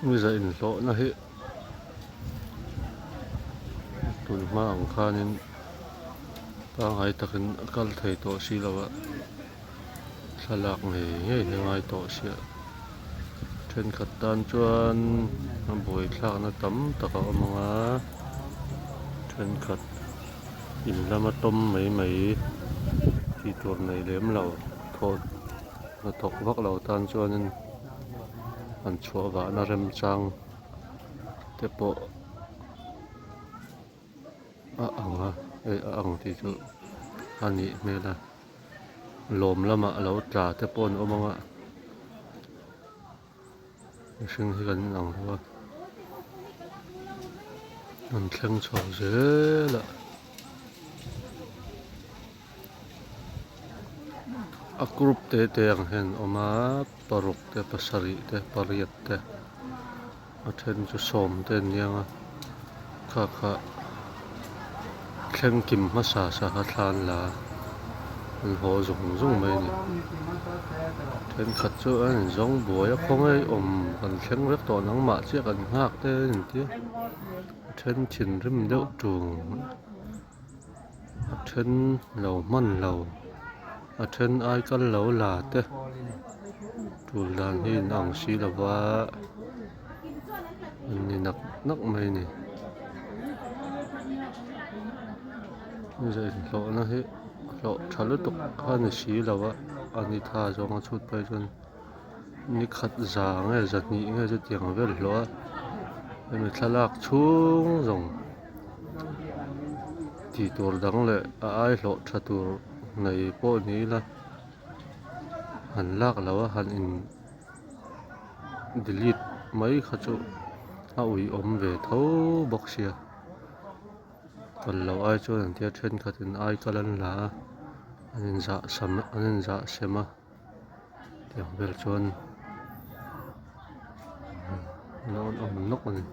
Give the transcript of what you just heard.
Ni za inhlawhna hi tun hma ang khanin pangngai takin a kal thei tawh si lo a thlalak ngei ngei hi a ngai tawh sia thenkhat tan chuan a buaithlakna tam tak a awm ang a thenkhat in lama tawm mai mai tih tur nei lem lo thawh hnathawk vak lo tan chuanin an chhuah vahna remchang te pawh a ang a hei a ang tih chu a nih hmel a lawm lamah lo tla te pawh an awm ang a mihring hi kan inang lo a an thleng chho zel a. A group te te ang hian an awm a paruk te pasarih te pariat te a then chu sawm te an ni ang a kha kha thleng kim hmasa sa kha thla an la a an haw zung zung mai a ni thenkhat chu an inzawng buai a khawnge awm kan thleng vek tawh nangmah chiah kan nghak te an inti a a then thinrim deuh tung. A then lo hman lo a then ai kal lo la te tul dan hi in ang si lo va an ni nak nak mai a ni inhlawhna hi hlawh tha lutuk kha a ni si lo a a ni tha zawng a chhut phei chuan ni khat za nge zahnih nge chutiang vel hlawh a hemi thlalak chhung zawng. Tih tur dang leh a ai hlawh tha tur nei pawh ni ila han lak loh a han in delete mai kha chu a uiawm ve tho bawk sia kal loh ai chuan an tia thenkhat in ai kal an la a an inzah sam an inzah sem a tiang vel chuan an awm nawk a ni.